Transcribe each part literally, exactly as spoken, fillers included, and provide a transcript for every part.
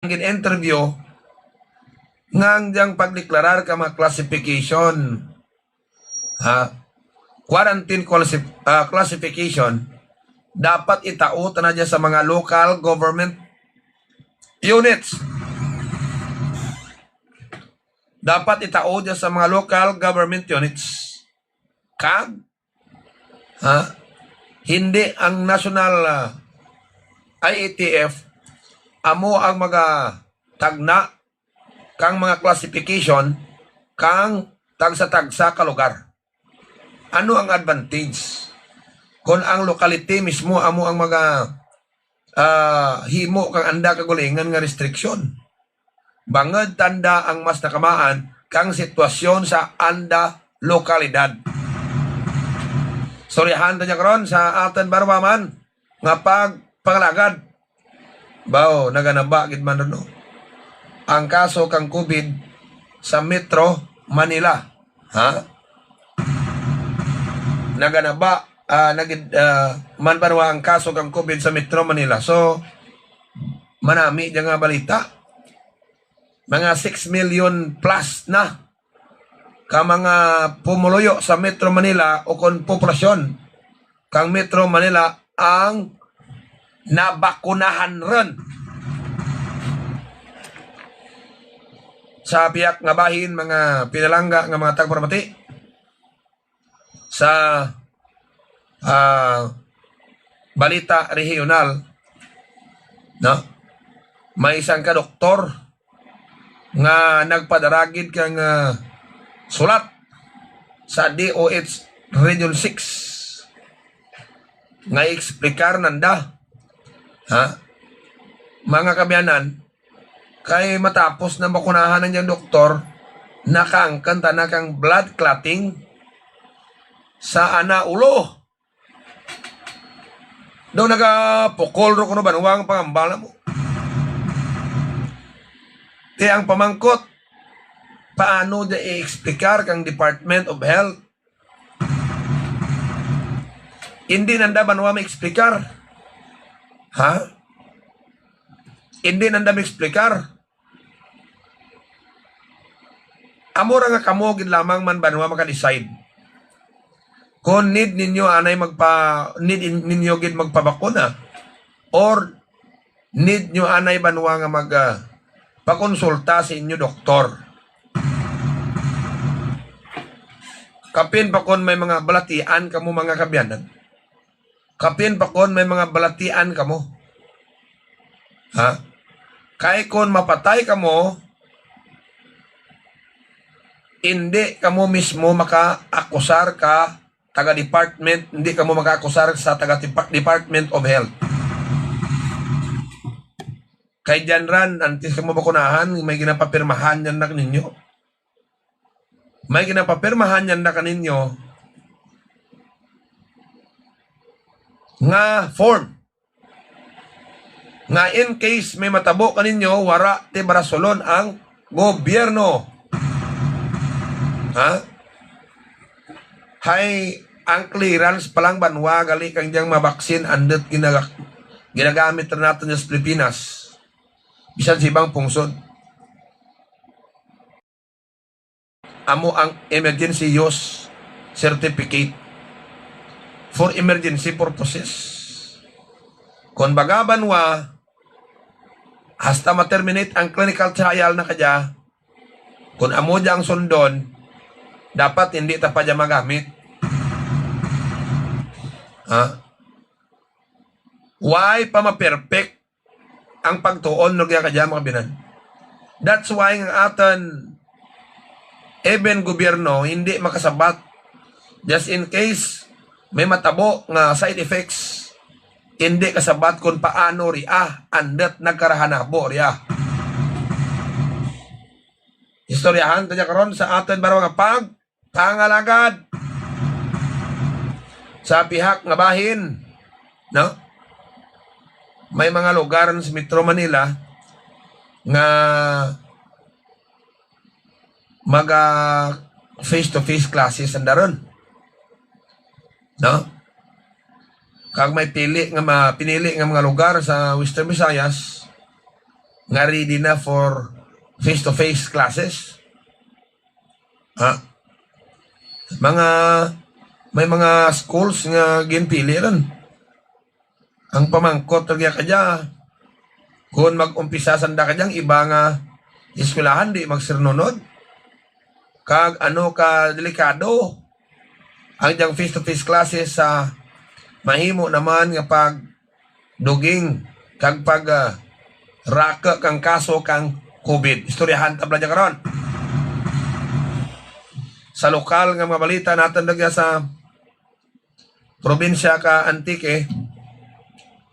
gin-interview, nga ang dyang pagdeklarar kang mga classification, ha? Quarantine classif-, ah, classification, dapat itao tana dya sa mga local government units. Dapat itao dya sa mga local government units. Kag, ha? Hindi ang national, ah, I A T F, amo ang magatagna kang mga classification kang tagsa-tagsa ka lugar. Ano ang advantage kon ang locality mismo amo ang maga, ah, himo kang anda kagulingan nga restriction? Bangud ta anda ang mas nakamaan kang sitwasyon sa anda lokalidad. Istoryahan ta dya karon sa atun banwa man nga pagpangalagad. Baw, naganaba gid man run, no? Ang kaso kang COVID sa Metro Manila. Ha? Naganaba, ah, nagid-, ah, man banwa ang kaso kang COVID sa Metro Manila. So, manami dya nga balita. Mga six million plus na ka mga pumuluyo sa Metro Manila ukon populasyon kang Metro Manila ang nabakunahan run. Sa pihak nga bahin, mga pinalangga nga mga tagparamati, sa, ah, balita rehiyonal, no? May sangka doktor nga nagpadara gid kang, ah, sulat sa D O H Region six nga ieksplikar nanda, ha? Mga kaabyanan, kay matapos na makunahan ang dyang doktor, nakaangkon tana kang blood clotting sa ana ulo. Daw nagapukol run kuno banwa ang pangambal namo. Ti ang pamangkot, paano dya i-explicar kang Department of Health? Indi nanda banwa ma-explicar. Ha? Indi nanda ma-explicar. Amo ra nga kamo gid lamang man banwa maka-decide kon need ninyo anay magpa-, need in-, ninyo gid magpabakuna, or need nyo anay banwa nga mag, ah, pakonsulta sa inyo doktor. Kapin pa kon may mga balatian kamo, mga kaabyanan. Kapin pa kon may mga balatian kamo. Ha? Kay kon mapatay kamo, indi kamo mismo makaakusar ka taga department, indi kamo makaakusar sa taga depa-, Department of Health. Kay dyan ran, antes kamo bakunahan, may ginapapirmahan dyan na kaninyo. May ginapapirmahan dyan na kaninyo nga form. Nga in case may matabo kaninyo, wara ti barasulon ang gobyerno. Ha? Hay, ang clearance pa lang banwa gali kang dyang mabaksin, andut ginaga-, ginagamit ra natun dyan sa Pilipinas. Bisan sa ibang pungsod. Amo ang emergency use certificate for emergency purposes. Kon baga banwa, hasta ma-terminate ang clinical trial na kadya, kon amo dya ang sundon, dapat indi ta pa dya magamit. Ha? Way pa ma-perfect ang pagtuon rugya kadya, mga kaabyanan. That's why nga atun, even gobyerno, indi makasabat. Just in case may matabo nga side effects, indi kasabat kon paano ria, andut nagkarahanabo ria. Istoryahan ta dya karon sa atun banwa nga pag pangalagad. Sa pihak nga bahin, no? May mga lugar sa Metro Manila nga maga face-to-face classes sanda run. No? Kag may pili nga ma-, pinili nga mga lugar sa Western Visayas, nga ready na for face-to-face classes. Ha? Mga, may mga schools nga ginpili run. Ang pamangkot rugya kadya, kon mag-umpisa sanda kadya ang iba nga eskwelahan di magsirnunod. Kag ano ka delikado ang dyang face-to-face classes sa mahimo naman nga pagduging kag pag, ah, raku kang kaso kang COVID. Istoryahan ta bala dya karon. Sa lokal nga mga balita natun rugya sa probinsya ka Antique,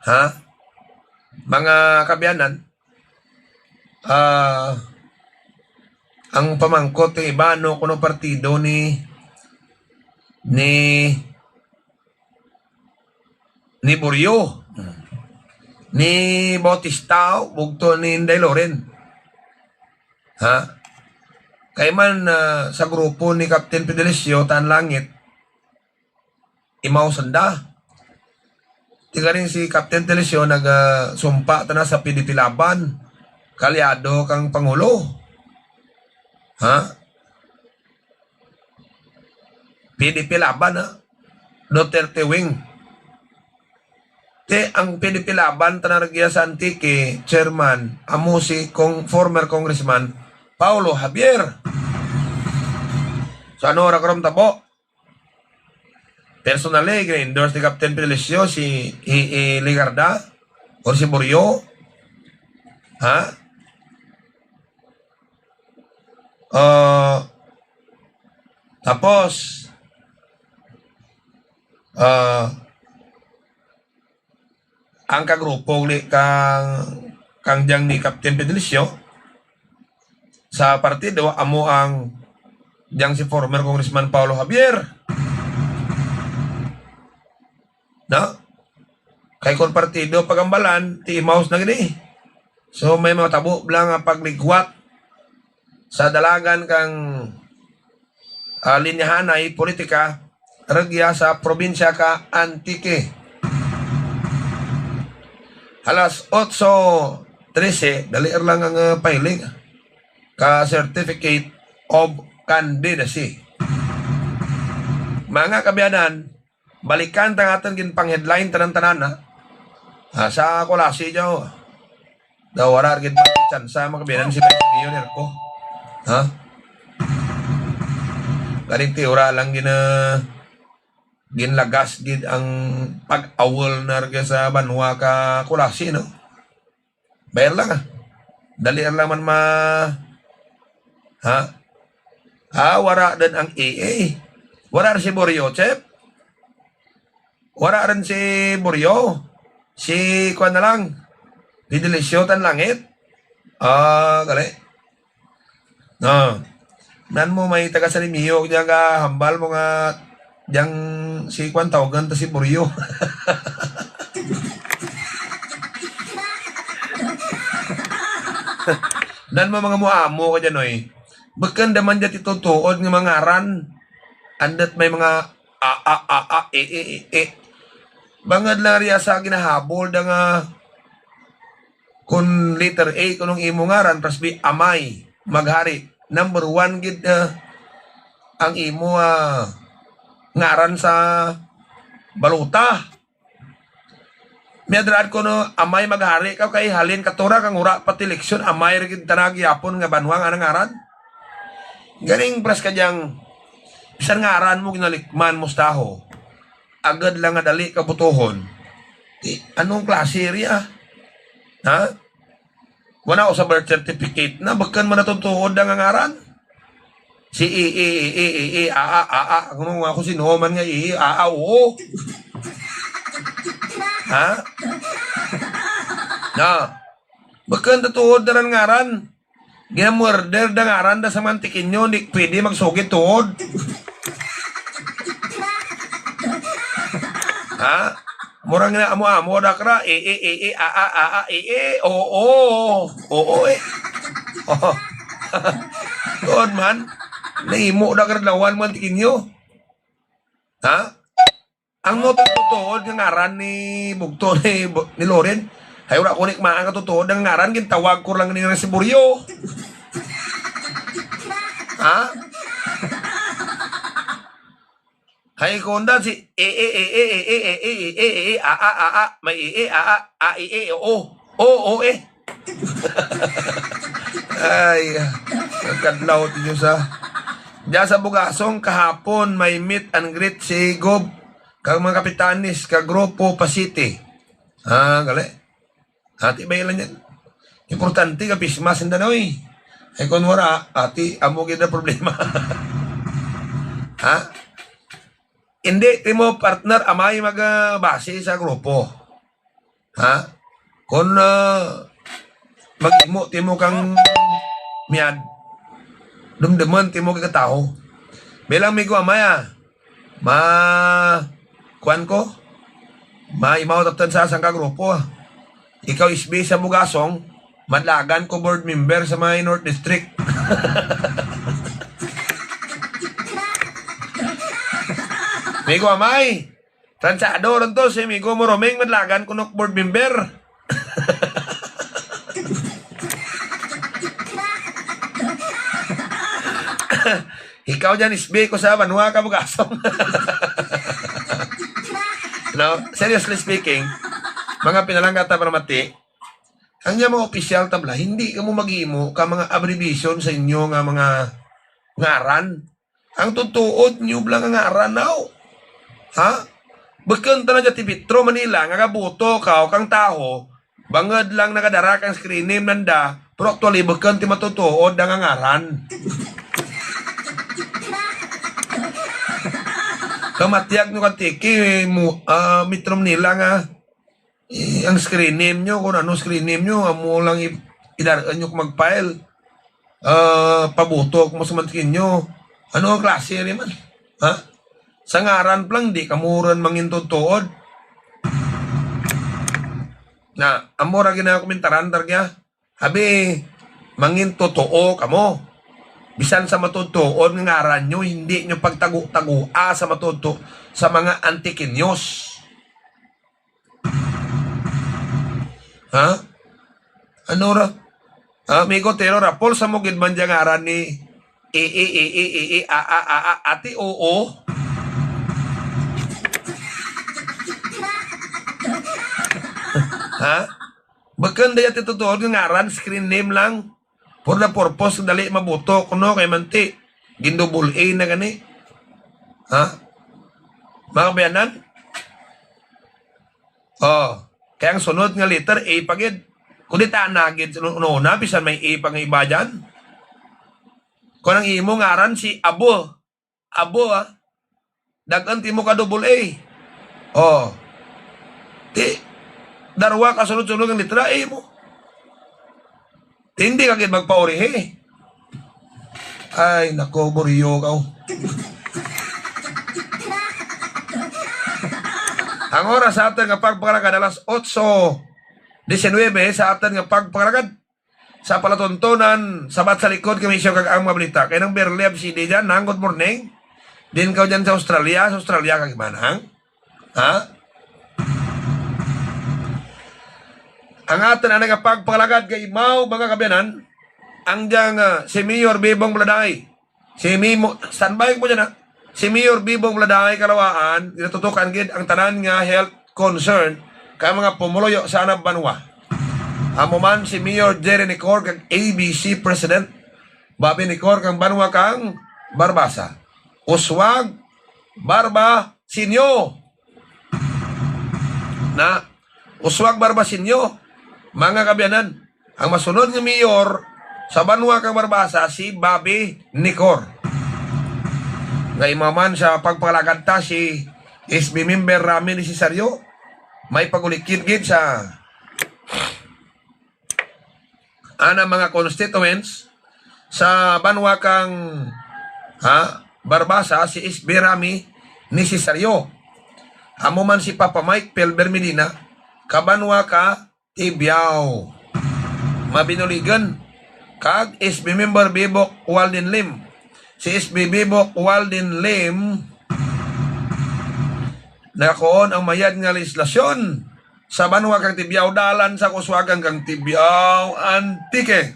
ha? Mga kaabyanan, ah, ang pamangkot kang iba, ano kuno partido ni, ni, ni Borio, ni Bautista, o bugto ni Inday Loren. Ha? Kay man, ah, sa grupo ni Captain Fidelicio, Tan Langit, imaw sanda. Ti garing si Captain Fidelicio nag, ah, sumpa tana sa P D P Laban, kaalyado kang Pangulo. Ha? P D P Laban, ha? Duterte wing. Ti ang P D P Laban tana rugya sa Antique, chairman, amo si Cong-, former Congressman Paolo Javier. So, ano ra karon tabo? Personally, gina-endorse ni Captain Fidelicio si E A Legarda or si Borio. Ha? Ah, tapos, ah, ang kagrupo uli kang, kang dyang ni Captain Fidelicio sa partido, amo ang dyang si former Congressman Paolo Javier. No? Kay kon partido pagambalan, ti imaw sanda gid. So, may matabo bala nga paglikwat sa dalagan kang, ah, linyahanay politika, rugya sa probinsya ka Antique. Alas otso trese, dali ra lang ang, ah, filing ka Certificate of Candidacy. Mga kaabyanan, balikan ta ang atun ginpang-headline tanan-tanan, ha. Ah, sa Culasi dya, o. Daw wara gid tsansa, mga kaabyanan, si Vice Mayor Erco. Ha? Garing ti wara lang gin-, ah, ginlagas gid ang pag-awol na rugya sa banwa ka Culasi, no? Bayar lang, ah. Dali ra lang man ma-, ha? Ah, wara run ang E A. Wara run si Borio, Chep. Wara run si Borio. Si kuan na lang. Fidelicio Tan Langit. Ah, gali. No. Nan mo may taga San Remigio dyan nga hambal mo nga dyang si kuan tawgan ta si Borio. Nan mo mga amo-amo kadya, oy. Bukun da man dya ti tutuod nga mga ngaran. Andut may mga a, a, a, a, e, e, e, e. Bangud lang rugya sa ginahabol da nga kon letter A, kon ang imo ngaran, parehas bi Amay Maghari. Number one gid, eh, ang imo, ah, ngaran sa balota. May-ada run kuno Amay Maghari kaw kay halin katorga kang wara pa ti eleksyon, amay ra gid tana gihapon nga banwa nga ana ngaran. Garing parehas ka dyang bisan ngaran mo ginalikman mo sa tawo. Agud lang nga dali ka botohon. Ti, anong klase rugya? Ha? Wara na sa birth certificate na, bukun man natutuod ang ngaran. Si i, i, i, a, a, a, a. Kuno nga kon sin-o man nga i, i, a, a, o. Ha? Na. Bukun tutuod da run ngaran. Gina-murder da ngaran da sa mga Antiqueño, di pwede magsugid tuod. Ha? Mura nga amo-amo da kara, e, e, e, e, a, a, a, a, e, e, o, o, o, o, e. O. Tuod man, nahimo da kara lawan mga Antiqueño. Ha? Ang mo tutuod nga ngaran ni bugto ni, ni Loren, Hay wara ko ni kamaan katutuod ang ngaran, gintawag ko lang ning resiboryo. Ha? Hay ko nda si e, e, e, a, a, a, a, may e, e, a, a, a, e, e, o, o, o, e. Ay, kadlaw ti Diyos, ah. Dya sa Bugasong kahapon, may meet and greet si Gob kang mga kapitanes ka grupo pa city. Ah, gali. Ati bay lang dyan. Importante ka pismas nda na, oy. Ay, kon wara, ati, amo gid na problema. Ha? Indi timo partner, amay mag, ah, base sa grupo. Ha? Kon, ah, mag-imo timo kang miyad, dumduman timo kang katawo. Bilang migo amay, ah. Ma, kuan ko? Maimaw taptan sa sangka grupo, ah. Ikaw, S B sa Bugasong, madlagan ko board member sa may North District. Migo amay, transyado run to, si migo mo Roming, madlagan ko nok board member. Ikaw dyan, S B ko sa banwa ka Bugasong. No, seriously speaking, mga pinalangga ta panamati, ang dyan mga opisyal ta bala, hindi kamo mag-imo ka mga abbreviation sa inyo nga mga ngaran. Ang tutuod nyo bala nga ngaran, aw. Ha? Bukun tana dya ti Metro Manila nga gaboto kaw kang tawo, bangud lang nagadara kang screen name nanda, pero actually bukun ti matutuod nga ngaran. Kamatyag nyo kang tiki, mu-, ah, Metro Manila nga, eh, ang screen name nyo, kon ano screen name nyo, amo lang i-, idar-un nyo kon mag-file. Ah, paboto kamo sa mga antiqueño. Ano nga klase ari man? Ha? Sa ngaran pa lang, di kamo run mangin tutuod. Na, amo ra ginakomentaran ta rugya. Abi, mangin tutuo kamo. Bisan sa matutuod nga ngaran nyo, hindi nyo pagtago-tagoa sa matutuo, sa mga antiqueños. Ha? Ano ra? Ha, migo Tero Rapol, sa mo gid man dya ngaran ni i, i, i, i, i, i, a, a, a, a, ati, oo. Ha? Bukun dya ti tutuod nga ngaran, screen name lang. For the purpose, dali maboto kuno kay man ti gin-double A na gani. Ha? Mga kaabyanan? O, kay ang sunod nga letter, A pa gid. Kundi tana gid, una-una, bisan may A pa nga iba dyan. Kon ang imo ngaran si Abo. Abo, ah. Dag-un timo ka double A. O. Ti, darwa ka sunod-sunod nga letra, A mo. Ti, hindi ka gid magpaurihi. Ay, nako, buriyo ka, o. Ang oras sa atun nga pagpangalagad, alas otso disinuybe sa atun nga pagpangalagad. Sa palatuntunan, sabat sa likod kami isyu kag ang mga balita. Kay nang Berleb, si Dejan, nang good morning. Din kaw dyan sa Australia, sa Australia ka gid manang. Ha? Ang atun anay nga pagpangalagad kay imaw, mga kaabyanan, ang dyang, ah, si Mayor Bebong Baladay. Si Mimo, standby mo dyan, ha. Si Mayor Bebong Baladay Kalawaan, ginatutukan gid ang tanan nga health concern kang mga pumuluyo sa ana banwa. Amo man si Mayor Jerry Necor kag A B C President Bobby Necor kang banwa kang Barbaza. Uswag Barbasinyo. Na, Uswag Barbasinyo, mga kaabyanan, ang masunod nga mayor sa banwa kang Barbaza si Bobby Necor. Nga imaw man sa pagpangalagad ta si S B member Rami Necesario, may pag-ulikid gid sa ana mga constituents sa banwa kang, ha, Barbaza, si S B Rami Necesario. Amo man si Papa Mike Pelber Medina, ka banwa ka Tibiao. Mabinuligan kag S B member Bebok Walden Lim. Si S B Bebok Walden Lim, nakakuon ang mayad nga lehislasyon sa banwa kang Tibiao, dalan sa kauswagan kang Tibiao, Antique.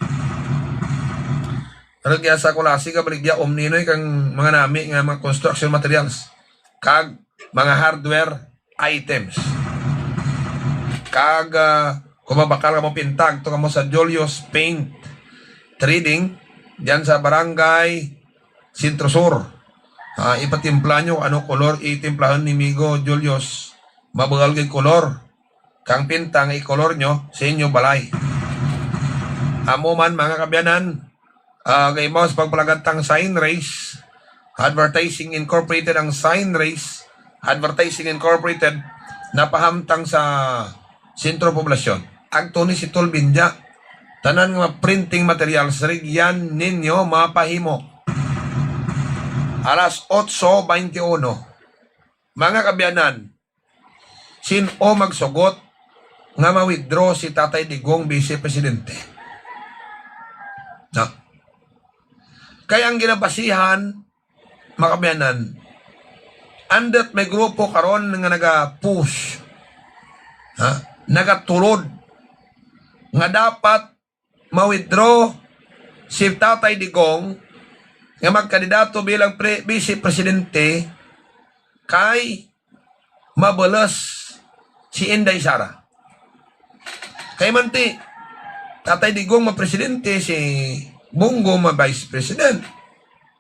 Rugya sa Culasi kag baligya Omni, Noy, kang mga nami nga mga construction materials kag mga hardware items. Kag, ah, kon mabakal kamo pinta, adto kamo sa Julius Paint Trading, dyan sa Barangay Centro Sur. Ah, ipatimpla nyo ano kolor itimplahun ni Migo Julius. Mabuul gid kolor kang pinta nga ikolor nyo sa inyo balay. Amo man, mga kaabyanan, ah, kaimaw sa pagpalagad tang Sign Race Advertising Incorporated, ang Sign Race Advertising Incorporated, napahamtang sa Sentro Poblasyon. Agto ni si Tol Binja, tanan nga printing materials, rugyan ninyo mapahimo. Alas otso baynte uno. Mga kaabyanan, sin-o magsugot nga ma-withdraw si Tatay Digong Vice Presidente? Na. Kay ang ginabasihan, mga kaabyanan, andut may grupo karon nga naga-push, ha? Nagatulod nga dapat ma-withdraw si Tatay Digong nga magkandidato bilang pre-, Vice Presidente kay mabulos si Inday Sara. Kay man ti Tatay Digong ma-presidente, si Bong Go ma-vice president.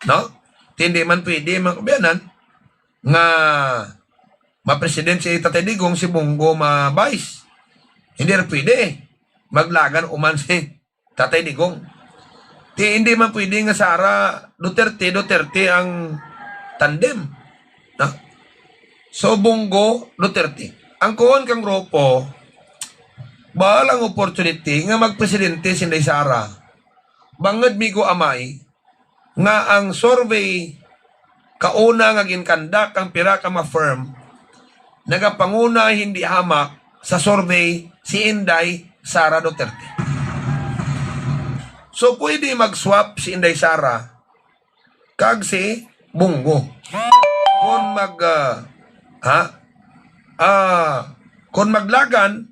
No? Ti indi man pwede, mga kaabyanan, nga ma-president si Tatay Digong, si Bong Go ma-vice. Indi ra pwede. Maglagan uman si Tatay Digong. Ti indi man pwede nga Sara Duterte, Duterte ang tandem. No? So, Bong Go, Duterte. Ang kuon kang grupo, bahul ang opportunity nga magpresidente si Inday Sara. Bangud, Migo Amay, nga ang survey kauna nga gin-conduct kang pira ka mga firm, nagapanguna hindi hamak sa survey si Inday Sara Duterte. So, pwede mag-swap si Inday Sara kag si Bong Go. Kon mag, ah, ha? Ah, kon maglagan,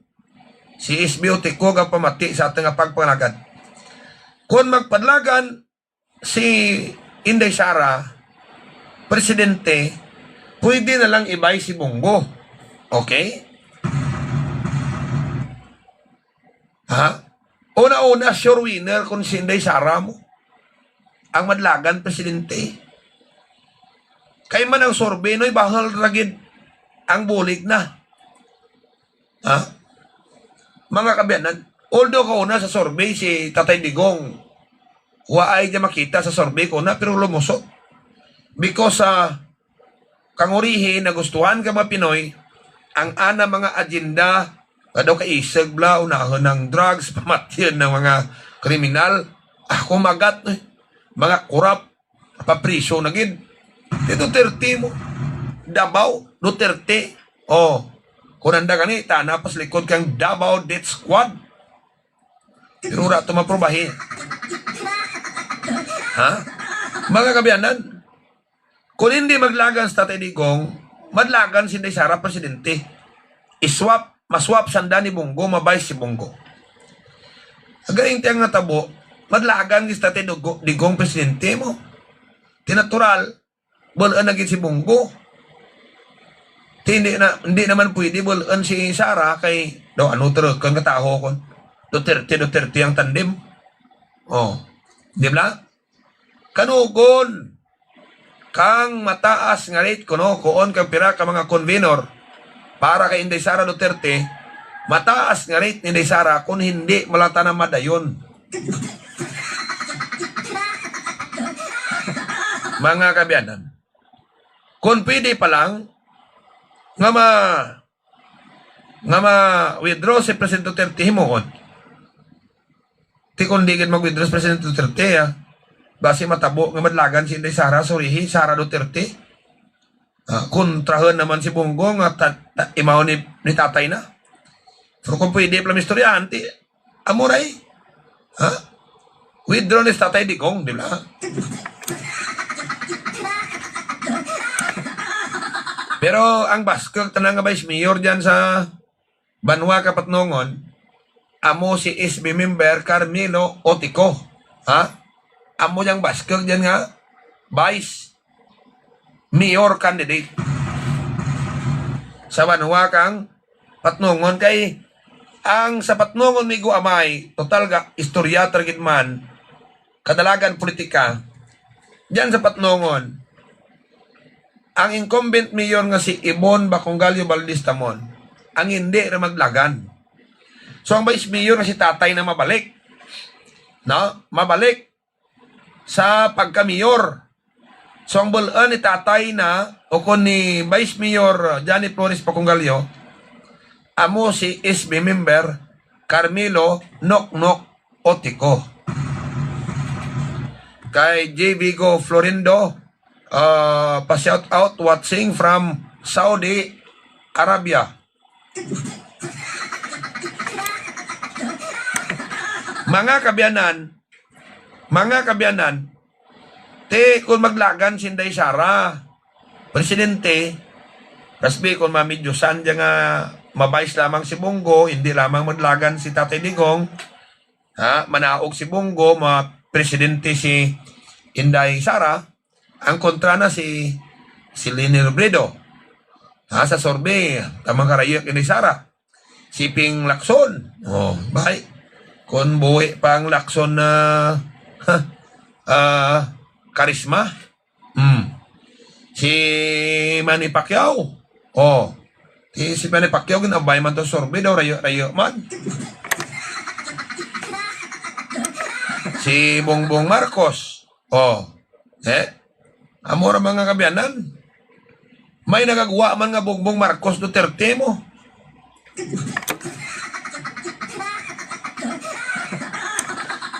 si S B Utico gapamati sa atun nga pagpangalagad. Kon magpadlagan, si Inday Sara, presidente, pwede na lang i-vice si Bong Go. Okay? Ha? Una-una, sure winner kon si Inday Sara mo ang madlagan presidente. Kay man ang survey, Noy, bahul ra gid ang bulig na. Ha? Mga kaabyanan, although kauna sa survey si Tatay Digong, waay dya makita sa survey kauna, pero lumusot. Because sa kangurihi, nagustuhan kang mga Pinoy ang ana mga agenda, nga daw kaisug bala, unahun ang drugs, pamatyun ang mga kriminal. Ah, kumagat, eh. Mga korap, papriso na gid. Ti Duterte mo. Davao, Duterte. O, kon anda gani, tana pa sa likod kang Davao Death Squad. Pero wara to maprubahi. Ha? Mga kaabyanan, kon indi maglagan si Tatay Digong, madlagan si Inday Sara presidente. I-swap, ma-swap sanda ni Bong Go, ma-vice si Bong Go. Again, ti ang natabo, madlagan gid si Tatay Dugo-, Digong presidente mo. Ti natural, bul-un na gid si Bong Go. Ti indi na, indi na man pwede bul-un si Sara kay daw ano turukun ka tawo kon Duterte, Duterte ang tandem. O, di bala? Kanugon kang mataas nga rate kuno, kuon kang pira ka mga convenor para kay Inday Sara Duterte, mataas nga rate ni Inday Sara kon hindi man lang tana madayon. Mga kaabyanan, kon pwede pa lang nga ma-, nga ma-withdraw si Presidente Duterte, himuon. Ti kon indi gid mag-withdraw si Presidente Duterte, ah, basi matabo nga madlagan si Inday Sara, surihi, Sara Duterte. Ah, kontrahun na man si Bong Go nga ta-, ta-, imaw ni, ni tatay na. Pero kon pwede pa lang istoryahan, ti, amo ra, eh. Ha? Withdraw ni si Tatay Digong, di bala? Pero ang baskug tana nga vice mayor dyan sa banwa kang Patnongon, amo si S B member Carmelo Otico. Ha? Amo dyang baskug dyan nga vice mayor candidate sa banwa kang Patnongon. Kay ang sa Patnongon, migo amay, total ga istorya ta ra gid man, kadalagan politika. Dyan sa Patnongon, ang incumbent mayor nga si Ibon Bacongallo Valdez Tamon, ang indi ra maglagan. So, ang vice mayor nga si tatay na mabalik. No? Mabalik sa pagka-mayor. So, ang bul-an ni tatay na, ukon ni Vice Mayor Johnny Flores Bacongallo, amo si S B member Carmelo Noknok Otico. Kay J Vigo Florindo, ah, pa-shout out, watching from Saudi Arabia. Mga kaabyanan, mga kaabyanan, ti kon maglagan si Inday Sara presidente, kasbi kon mamidyusan dya nga ma-vice lamang si Bong Go, indi lamang maglagan si Tatay Digong, ha, manaog si Bong Go, ma-presidente si Inday Sara, ang kontra na si, si Leni Robredo. Ha, sa survey, tamang karayu kay Inday Sara. Si Ping Lacson. O, bay. Kon buhi pa ang Lacson na, ha, ah, karisma. Hmm. Si Manny Pacquiao. O. Si, si Manny Pacquiao, gin-abay man to survey daw, rayu-rayu man. Si Bongbong Marcos. O. Eh? Amo ra, mga kaabyanan. May nagagwa man nga Bongbong Marcos Duterte mo.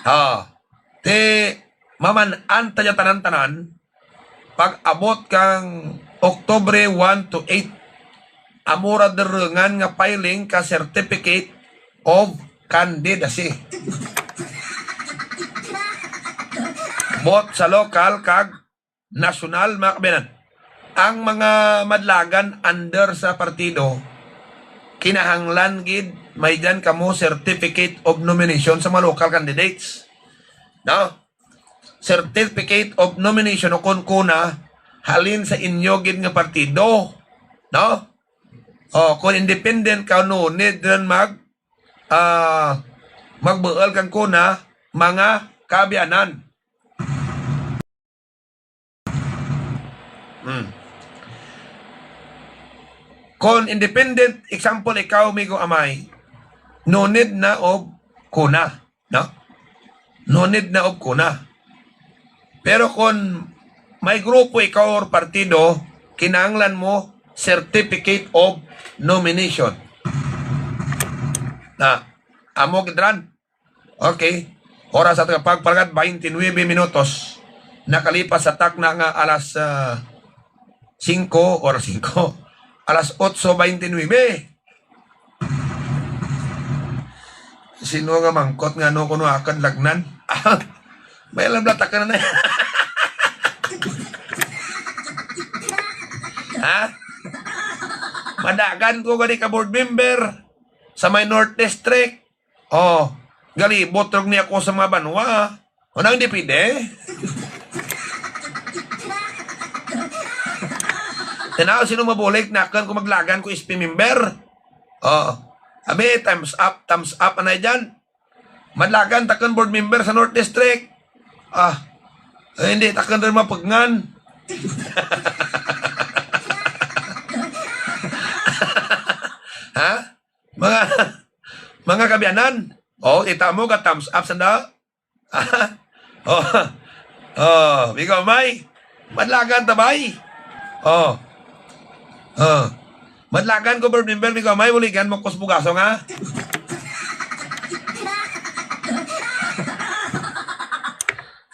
Ha. Ti, maman-an ta dya tanan-tanan, pag-abot kang Oktubre one to eight, amo ra derrengan nga filing ka Certificate of Candidacy. Both sa lokal kag nasyonal, mga kaabyanan. Ang mga madlagan under sa partido, kinahanglan gid may dyan kamo certificate of nomination sa mga local candidates. No? Certificate of nomination ukon CONA, halin sa inyo gid nga partido. No? O, kon independent ka, no need run mag, ah, magbuul kang CONA, mga kaabyanan. Hmm. Kon independent, example, ikaw, migo amay, no need na og CONA, no? No need na og CONA. Pero kon may grupo ikaw or partido, kinahanglan mo certificate of nomination. Na, amo gid ran. Okay. Oras sa atun nga pagpalagad, baynte nuwebe minutos. Nakalipas sa takna nga alas, ah, singko, oras singko. Alas otso baynte nuwebe. Sin-o nga mangkot nga ano kuno akun lagnan? May alam na takun na. Ha? Madagan ko gani ka board member sa may North District. O, galibot run gani ako sa mga banwa. O, nang di pwede. Tan-aw, sin-o mabulig nakun kon maglagan ko S P member. O. Abi, thumbs up, thumbs up, anay dyan. Madlagan takun board member sa North District. Ah. Eh, indi takun run mapugngan. Ha? Mga, mga kaabyanan. O, kita mo, ga-thumbs up sanda. O. O, migo amay. Madlagan ta, bay. O. O. Madlagan ko board member, migo amay, buligan mo ko sa bugasong, ha?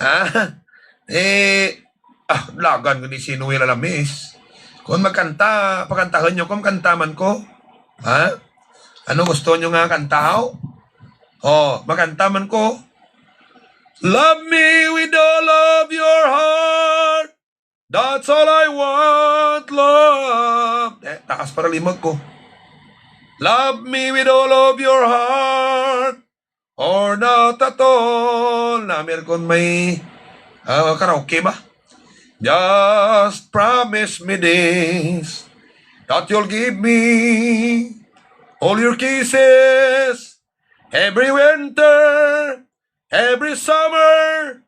Ha? Eh, ah, dalagan gani si Noel Alamis. Kon magkanta, pakantahun nyo ko, makanta man ko. Ha? Ano gusto nyo nga kanta, haw? O, makanta man ko. Love me with all of your heart. That's all I want, love. Eh, taas pa ra limog ko. Love me with all of your heart, or not at all. Namir kon may, ah, karaoke ba? Just promise me this, that you'll give me all your kisses every winter, every summer,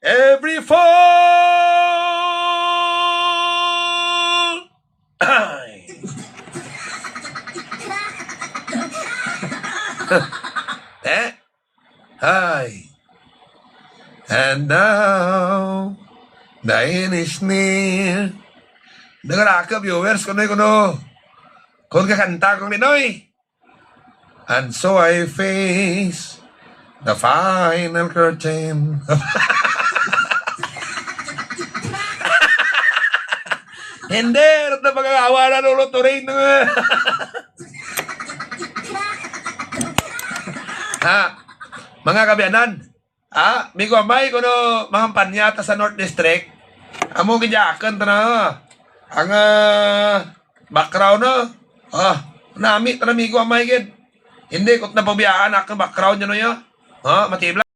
every fall. Ay. Eh? Ay. And now, the end is near. Deng ra ka, viewers, kuno, kuno. Kon kakanta kon, Binoy. And so I face the final curtain. Hindi, rot na pagkakawa na, Lolo Turing, no? Ha, mga kaabyanan, ah, migo amay, kuno mangampanya ta sa North District, amo gidyaken tana, ha. Ang, ah, background, no? Ah, nami tana migo amay gid. Hindi ko tana pabiyaan akun background dyan, no, ya. Ah, matibla.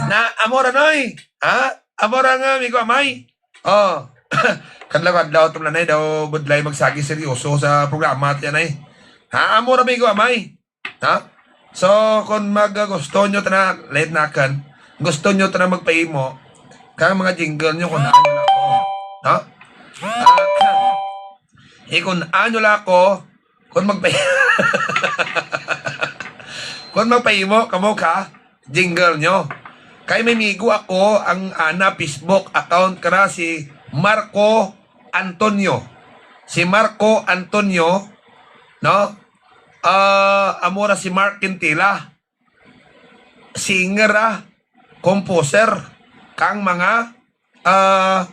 Na, amo ra, Noy. Ha? Amo ra nga, migo amay. O. Kaadlaw-kaadlaw to man, Nay, daw budlay magsagi seryoso sa programa ti, Nay. Ha, amo ra, migo amay. Ha? So, kon mag-, gusto nyo tana, lain nakun, gusto nyo tana magpahimo kang mga jingle nyo, kun-an nyo la ako. Ha? Ah, ikun-an nyo la ako, kon magpa-, kon magpahimo kamo ka jingle nyo. Kay may migo ako ang ana Facebook account kara si Marco Antonio. Si Marco Antonio, no? Ah, amo ra si Mark Quintila. Singer ra, composer kang mga, ah,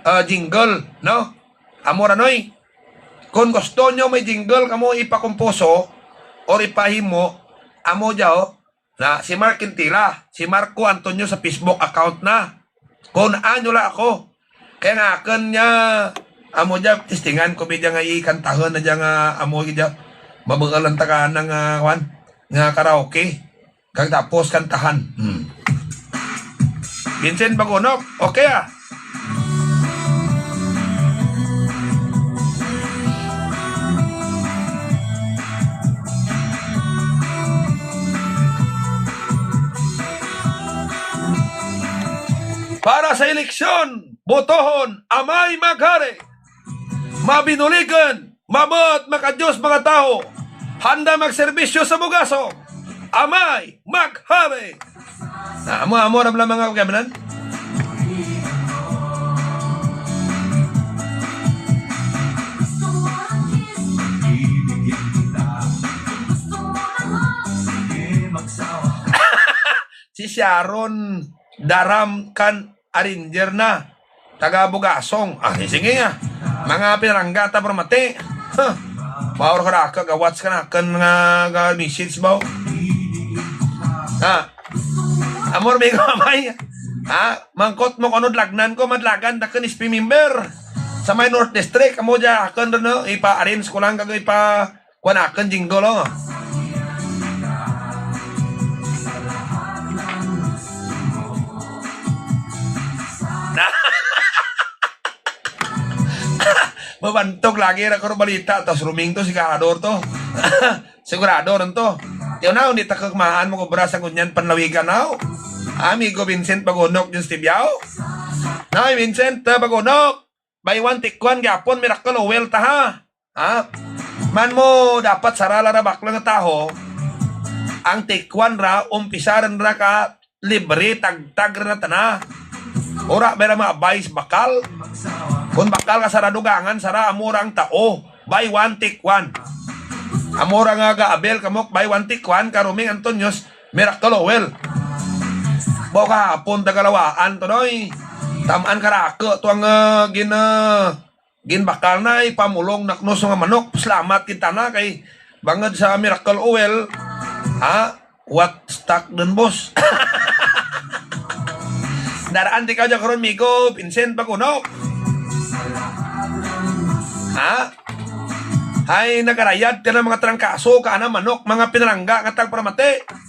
ah, jingle, no? Amo ra, Noy. Kon gusto nyo may jingle kamo ipakomposo or ipahimo, amo dya, o. Na, si Mark Quintila, si Marco Antonio sa Facebook account na. Kun-an nyo la ako. Kay ang akun dya, amo dya, testingan ko bi dya nga ikantahun na dya nga amo dya. Mabuul ang taga nga, kuan, nga karaoke. Kag tapos kantahan. Hmm. Vincent Bagunok, okay, ah. Para sa eleksyon, botohon, Amay Maghari. Mabinuligan, maabot, maka-Diyos, makatawo. Handa magserbisyo sa Bugasong. Amay Maghari. Na, amo, amo ra bala, mga kaabyanan. Si Sharon Daram kan arranger na. Taga Bugasong. Ah, sige nga. Mga pinalangga ta permati. Huh. Power ka ra ka, ga-watch kanakun nga, ga-message ba. Ha? Amo ra, migo amay. Ha? Mangkot mo kon ano dalagnan ko, madalagan ta kun S P member. Sa may North District, amo dya akun run, no? Ipa-arrange ko lang kag ipa-kuan akun jingle, o. Mabantog lagi ra ko run balita, tas ruming to, sigurado to. Sigurado run to. Ti aw, naw, indi ta kagmaan mag-obra sa ngunyan panlawigan, naw. Amigo Vincent Bagunok dyan sa Tibiao. Nay, Vincent, ah, Bagunok. Buy one, take one gihapon, Miracle Oil ta, ha? Ha? Man mo dapat sara lang ra bakla nga taho. Ang take one ra, umpisa run ra ka libre, tagtag ra na tana. Wara bala ra ma-buy sa bakal. Kon bakal ka sara, dugangan sara, amo ra ang tao. Buy one, take one. Amo ra nga ga-avail kamo buy one, take one, ka Roming Antonios, Miracle Oil. Baw kahapon tagalawaan to, noy. Tam-an karaku to ang, ah, gin-, ah, ginbakal na, ipamulong na kuno sa mga manok. Salamat gid tana kay bangud sa Miracle Oil. Ha? What stock dun, boss? Daraan ti ikaw dyan karon, migo Vincent Bagunok. Ha? Hay, nagarayad ka na mga trangkaso, ka ana manok, mga pinalangga nga tagparamati.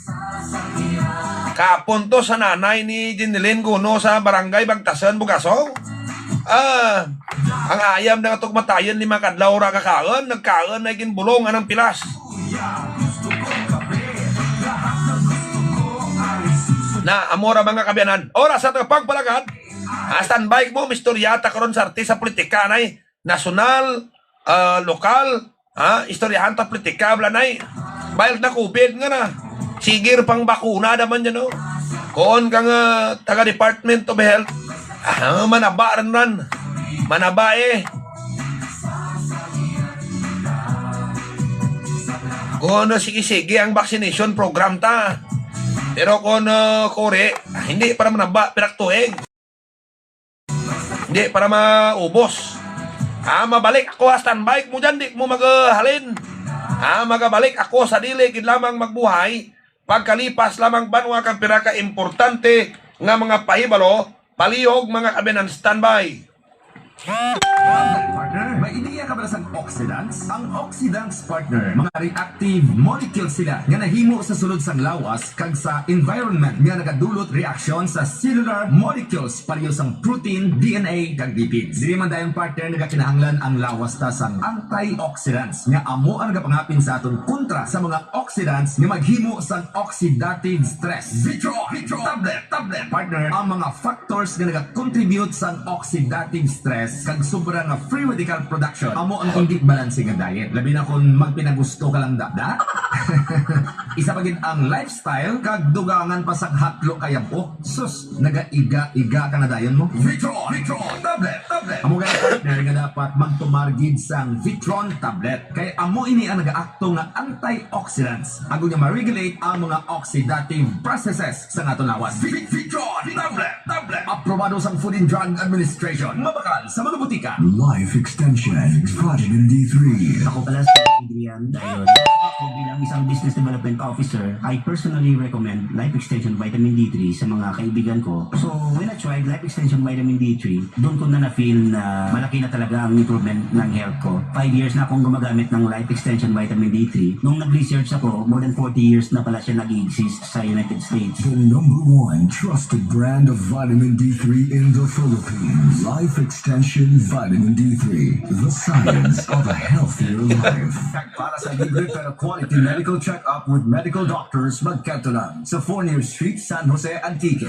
Kahapon to sa nanay ni Jinilin Guno sa Barangay Bagtasan, Bugasong. Ah, ang ayam na nga to kamatayon, lima ka adlaw ra kakaun, nagkaun na, ginbulong anang pilas. Na, amo ra, mga kaabyanan. Oras sa atun pagpalagad. Ah, standby mo, maistorya ta karon sa artista, politika, nay. Nasyonal, ah, lokal, ha, istoryahan ta politika, bala, nay. Bayad na COVID nga na. Sige ra pang bakuna naman dyan, no? Kon kang, ah, taga Department of Health, ah, manaba run ran. Manaba, eh. Kon, ah, sige-sige ang vaccination program ta. Pero kon, ah, kuri, ah, indi pa ra manaba, pira ka tuig. Indi pa ra maubos. Ah, mabalik ako, ha, standby mo dyan, di mo maghalin. Ah, magabalik ako sa dili gid lamang magbuhay, pagkalipas lamang banwa kang pira ka importante nga mga pahibalo, palihog, mga kaabyanan, standby. Partner, may ideya ka ba sa oxidants? Ang oxidants, partner, mga reactive molecules sila nga nahimo sa sulod sang lawas kag sa environment nga nagadulot reaksyon sa cellular molecules pareho sang protein, D N A, kag lipids. Diri man dayon, partner, nagakinahanglan ang lawas ta sang antioxidants nga amo ang nagapangapin sa atun kontra sa mga oxidants nga maghimo sang oxidative stress. Vitro, Vitro, tablet, tablet, partner, ang mga factors nga nagacontribute sang oxidative stress kag sobra nga free radical production amo ang indi balanse nga diet. Labi na kon magpinagusto ka lang, da, da? Isa pa gid ang lifestyle kag dugangan pa sang hatlo ka yab-o. Sus, nagaiga-iga ka na dayon mo. Vitron, Vitron, tablet, tablet. Amo gani, partner, nga dapat magtumar gid sang Vitron tablet. Kay amo ini ang nagaakto nga antioxidants. Agud nga ma-regulate ang mga oxidative processes sa atun lawas. Vi-, Vitron tablet, tablet. Aprobado sang Food and Drug Administration. Mabakal sa mga butika. Life Extension Vitamin D three. Ako pala si Adrian Dayon. Ako bilang isang business development officer, I personally recommend Life Extension Vitamin D three sa mga kaibigan ko. So, when I tried Life Extension Vitamin D three, doon ko na na-feel na malaki na talaga ang improvement ng health ko. Five years na akong gumagamit ng Life Extension Vitamin D three. Nung nag-research ako, more than forty years na pala siya nag-exist sa United States. The number one trusted brand of vitamin D three in the Philippines. Life Extension Vitamin D three, the science of a healthier life. Para sa libre pero quality medical check-up with medical doctors, magkadto lang sa Fornier Street, San Jose, Antique.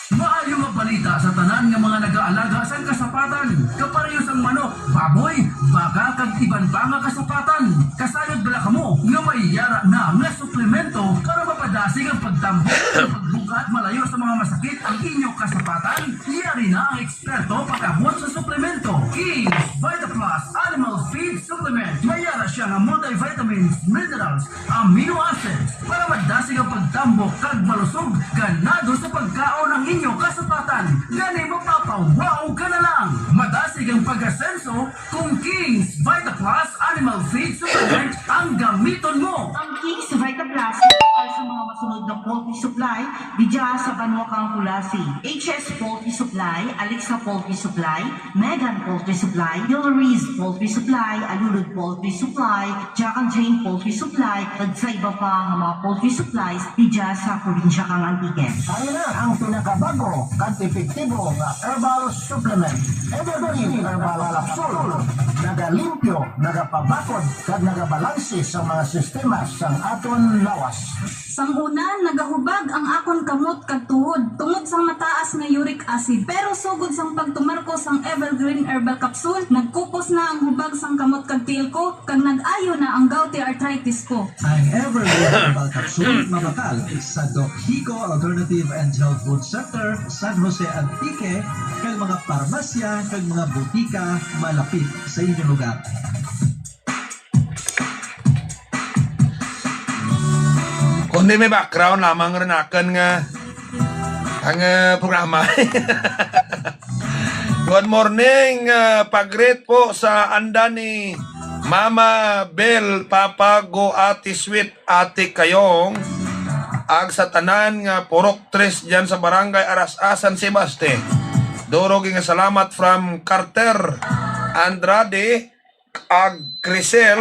Maayo nga balita sa tanan nga mga nagaalaga sang kasapatan, kapareho sang manok, baboy, baka, kag iban pa nga kasapatan. Kasayod bala kamo nga may yara na nga suplemento para mapadasig ang pagtambok, pagbug-at, malayo sa mga masakit ang inyo kasapatan? Yari na ang eksperto pag-abot sa suplemento. King's Vita Plus Animal Feed Supplement. May yara siya nga multivitamins, minerals, amino acids para madasig ang pagtambok kag malusog, ganado sa pagkaon ang inyo kasapatan. Gani mapapa-wow ka na lang. Madasig ang pag-asenso kon King's Vita Plus Animal Feed Supplement ang gamiton mo. Ang King's Vita Plus para sa mga masunod nga Poultry Supply, didya sa banwa kang Culasi. H S Poultry Supply, Alexa Poultry Supply, Megan Poultry Supply, Yoloriz Poultry Supply, Alulud Poultry Supply, Jack and Jane Poultry Supply, kag sa iba pa nga mga poultry supplies didya sa probinsya kang Antique. Ari na ang pinakabag-o kag epektibo nga herbal supplement, Evergreen Herbal Capsule. Nagalimpyo, nagapabakod, kag nagabalanse sa mga sistema sang aton lawas. Sang una, nagahubag ang akon kamot kag tuhod tungod sang mataas nga uric acid. Pero sugod sang pagtumar ko sang Evergreen Herbal Capsule, nagkupos na ang hubag sang kamot kag tiil ko, kag nag-ayo na ang gouty arthritis ko. Ang Evergreen Herbal Capsule mabakal sa Doc Hico Alternative and Health Food Center, San Jose, Antique, kag mga parmasya kag mga butika malapit sa inyo lugar. Kundi may background lamang run akun nga ang, ah, programa. Good morning, ah, pa-greet po sa anda ni Mama Bel, Papa Go, Ate Sweet, Ate Kayong, ag sa tanan nga purok tres dyan sa Barangay Aras-a, San Sebaste. Duro gid nga salamat from Carter Andrade, ag Crisel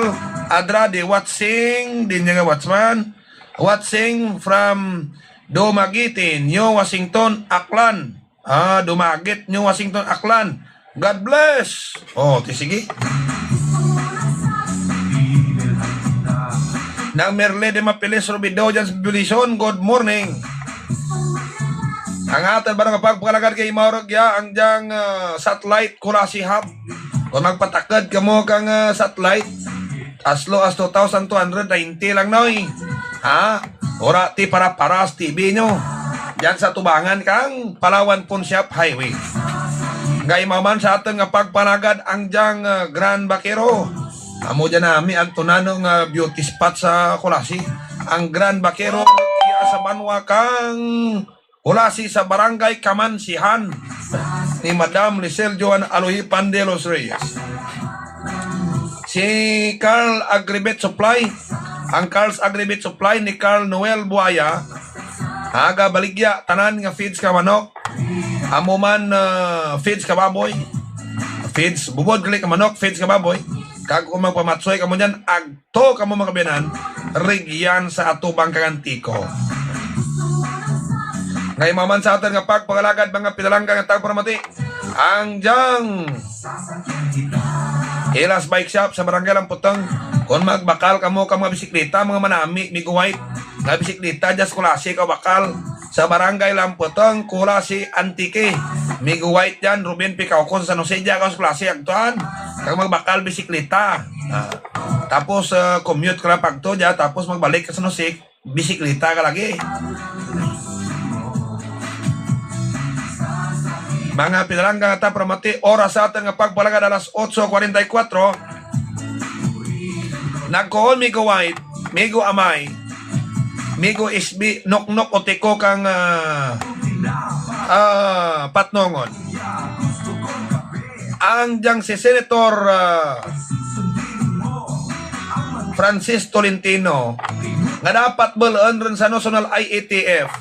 Andrade, watching, diin dya nga watchman, watching from Dumaguete, New Washington, Aklan. Ah, Dumaguete, New Washington, Aklan. God bless. O, ti sige. Nang Merle de Mapiles Rubido dyan sa Belison, good morning. Ang atun ba nga pagpangalagad kay imaw rugya ang dyang, ah, satellite Culasi Hub. Kon magpatakud kamo kang, ah, satellite, as low as two thousand two hundred ninety lang, noy. Ha? Wara ti para-para sa T V nyo. Dyan sa tubangan kang Palawan Pawnshop Highway. Kay imaw man sa atun nga pagpangalagad ang dyang, ah, Grand Vaquero. Amo dyan nami ang tunano nga beauty spot sa Culasi. Ang Grand Vaquero, iya sa banwa kang Culasi sa Barangay Kamansihan ni Madam Lisel Joan Alohi Pandelos Reyes. Si Carl Agribet Supply, ang Carl's Agribet Supply ni Carl Noel Buaya, agabaligya tanan nga feeds ka manok, amo man, ah, feeds ka baboy, feeds bubod gali ka manok, feeds ka baboy, kag kon magpamatsoy kamo dyan, ag to kamo mga kaabyanan, rugyan sa atubang kang Antique. Kay imaw man sa atun nga pagpangalagad, mga pinalangga nga tagparamati, ang dyang Ilas Bike Shop sa Barangay Lamputong. Kon magbakal kamo kang mga bisikleta, mga manami, migo-white nga bisikleta, dyan sa Culasi kaw bakal. Sa Barangay Lamputong, Culasi, Antique. Migo-white dyan, Ruben Picaucon, San Jose, dyan kaw sa Culasi, agtuan. Kag magbakal bisikleta. Ah, tapos, ah, commute ka lang pagto dya, tapos magbalik ka sa San Jose, bisikleta ka lagi. Mga pinalangga nga tagparamati, oras sa atun nga pagpangalagad alas otso kwarenta y kwatro. Nagkuon migo-white, migo-amay, migo-isbi, nuknuk o tiko kang, ah, ah, Patnongon. Ang dyang si Senator, ah, Francis Tolentino, nga dapat bul-un run sa National I A T F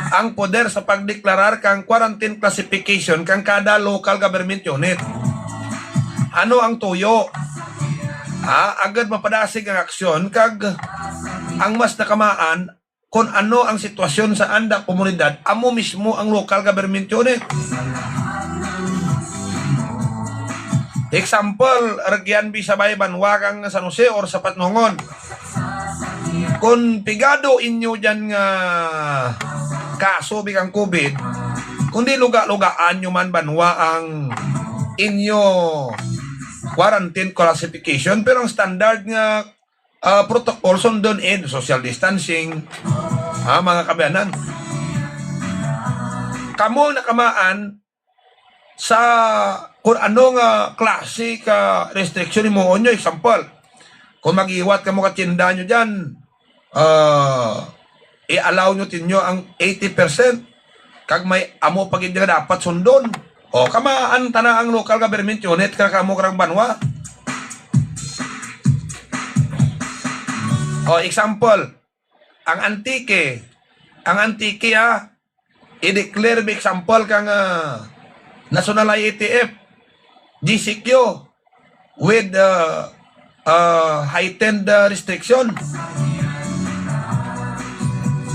ang poder sa pagdeklarar kang quarantine classification kang kada local government unit. Ano ang tuyo? Ha, agud mapadasig ang aksyon kag ang mas nakamaan, kon ano ang sitwasyon sa anda komunidad, amo mismo ang local government unit. Example, rugyan bi sa bay banwa kang San Jose or sa Patnongon. Kon pigado inyo dyan nga kaso bi kang COVID, kon di luga-lugaan nyo man banwa ang inyo quarantine classification, pero ang standard nga ah, protocol, sundon id social distancing. Ah, mga kaabyanan. Kamo ang nakamaan sa kon ano nga klase ka restriction himuon nyo, example. Kon mag-iwat kamo ka tienda nyo dyan, ah, i-allow nyo tinyo ang eighty percent. Kag may amo pa gid nga dapat sundon. O, kamaan tana ang local government unit, kara kamo karang banwa. O, example, ang Antique, ang Antique, ha, i-declare bi example kang, ah, National I A T F, G C Q, with, ah, ah, heightened, ah, restriction.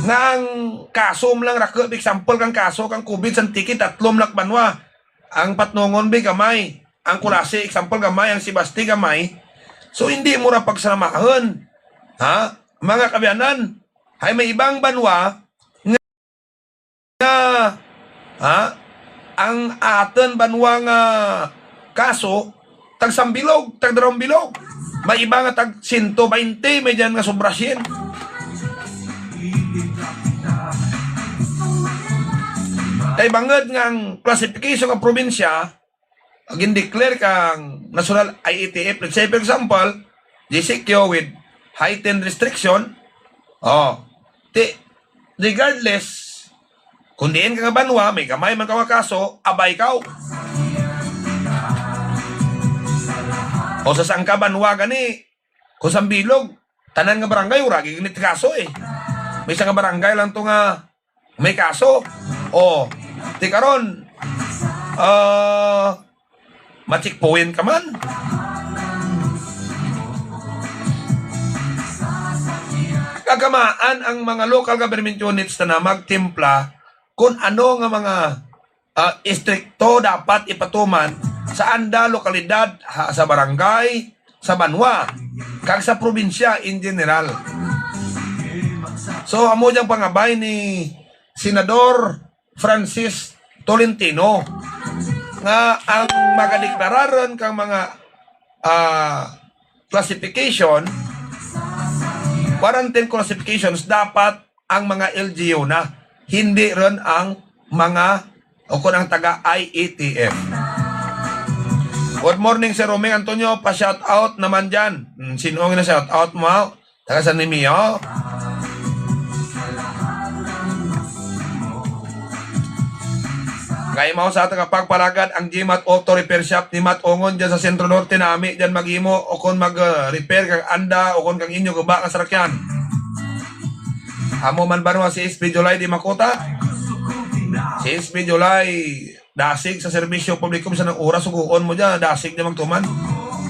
Nga ang kaso man lang raku bi example kang kaso kang COVID sa Antique, tatlo man lang ka banwa. Ang Patnongon bi gamay, ang Culasi, example, gamay, ang Sebaste gamay. So, indi mo ra pagsalamahun. Ha? Mga kaabyanan, hay may iba nga banwa nga, ha? Ang atun banwa nga kaso, tag-sampung bilog, tag-darwang bilog. May iba nga tag-siyento baynte, may dyan nga sobra syen. Kay bangud nga ang classification nga probinsya, gin-declare kang National I A T F, let's say, for example, G C Q with heightened restriction, o, ti, regardless, kon diin ka nga banwa, may gamay man kaw nga kaso, abay kaw. O sa sangka banwa gani, kon sambilog, tanan nga barangay, wara gid gani ti kaso, eh. May sangka barangay lang to nga may kaso. O, ti karon, ah, ma-checkpoint ka man. Kagamaan ang mga local government units tana magtimpla kon ano nga mga, ah, istrikto dapat ipatuman sa anda lokalidad, ha, sa barangay, sa banwa, kag sa probinsya in general. So, amo dyang pangabay ni Senador Francis Tolentino nga ang magadeklara run kang mga, ah, classification, quarantine classifications, dapat ang mga L G U na, hindi run ang mga, o kon ang taga I A T F. Good morning, Sir Roming Antonio, pa-shout out naman dyan. Hmm, sin-o nga gina-shout out mo? Taga San Remigio. Kaimaw sa atun nga pagpalagad ang G-Mart Auto Repair Shop ni Mat Ongon dyan sa Centro Norte, nami dyan maghimo o kon mag, ah, repair kang anda o kon kang inyo guba nga sarakyan. Amo man banwa si S P July di makota. Si S P July, dasig sa serbisyo publiko, bisan anong oras suguon mo dya, dasig dya magtuman.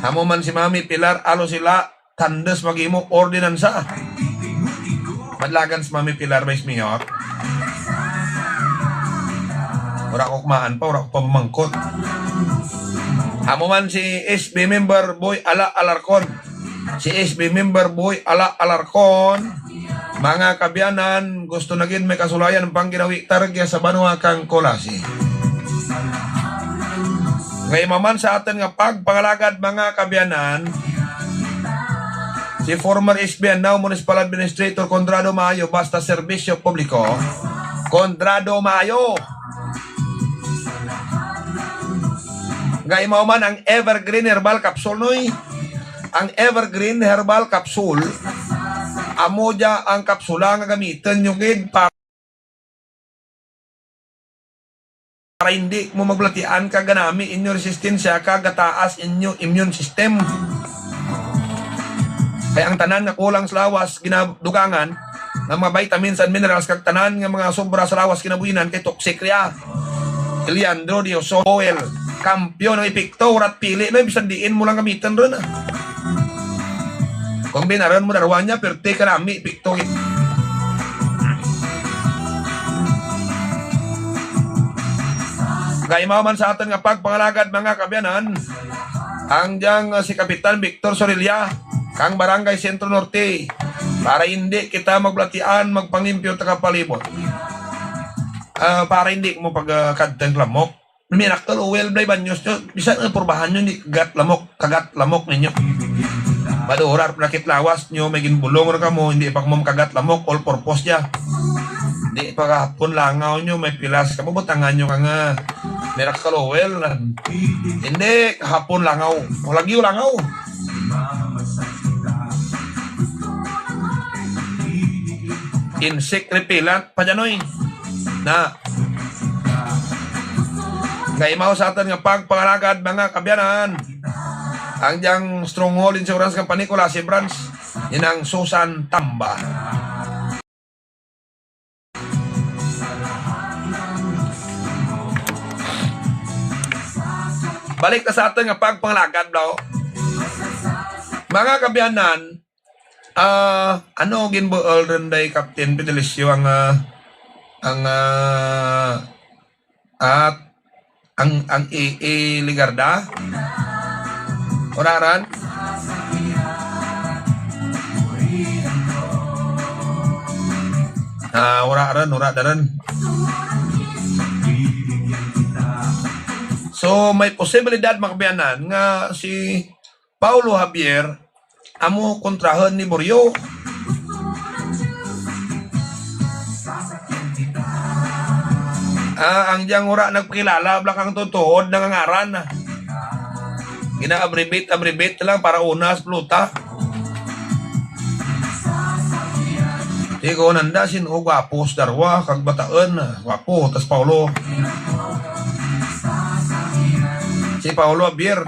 Amo man si Mami Pilar Alosila, tandes maghimo ordinansa. Madlagan si Mami Pilar, Vice Mayor. Wara ko kumaan pa, wara ko pa mamangkot. Amo man si S B member Boy Ala Alarcon. Si S B member Boy Ala Alarcon. Mga kaabyanan, gusto na gid may kasulayan ang pangginawi targa sa banwa kang Culasi. Kaimaw man sa atun nga pagpangalagad, mga kaabyanan, si former S B and now Municipal Administrator Conrado Maayo, basta serbisyo publiko, Conrado Maayo. Kaimaw man ang Evergreen Herbal Capsule, noy. Ang Evergreen Herbal Capsule, amo dya ang kapsula nga gamitun nyo gid pa-, para indi mo magbulatian kag ganami inyo resistensya kag gataas inyo immune system. Kay ang tanan nga kulang sa lawas ginadugangan nga mga vitamins and minerals kag tanan nga mga sobra sa lawas ginabuhinan kay toxic riya. Eliandro Dioso Oil, kampiyon ang epekto, wara't pili na, bisan diin mo lang gamitun run, ah. Kon binarun mo darwa niya, pirti kanami epekto gid. Kaimaw man sa atun nga pagpangalagad, mga kaabyanan, ang dyang, ah, si Kapitan Victor Sorilla, kang Barangay Centro Norte, para indi kita magbulatian, magpanglimpyo ta ka palibot. Ah, para indi mo pag, ah, kadtun lamok. Miracle Oil, balay banyos nyo, bisan ano purbahan nyo, indi kagat lamok, kagat lamok ninyo. Madura ra panakit lawas nyo, may ginbulong ra kamo, indi pa kamo makagat lamok, all purpose dya. Indi pa kahapon langaw nyo, may pilas kamo, butangan nyo kang, ah, Miracle Oil. Indi, kahapon langaw. O lagi, o langaw. Insect repellent pa dyan, oy. Na. Kaimaw sa atun nga pagpangalagad, mga kaabyanan. Ang dyang Stronghold Insurance Company, Culasi Branch, ni Nang Susan Tamba. Balik ta sa atun nga pagpangalagad, bro. Mga kaabyanan, ah, ano ginbuul run day Captain Fidelicio ang, ah, ang, ah, at ang, ang i, i Legarda? Wara run? Ah, wara run, wara da run. So, may posibilidad, mga kaabyanan, nga si Paulo Javier amo kontrahun ni Borio. Ah, ang dyang wara nagpakilala, bala kang tutuod nga ngaran. Gina-abbreviate, abbreviate lang para unas, pluta. Ti ko nanda sin-o gwapo sa darwa, kag bataun, gwapo, tas Paulo. Si Paulo Javier.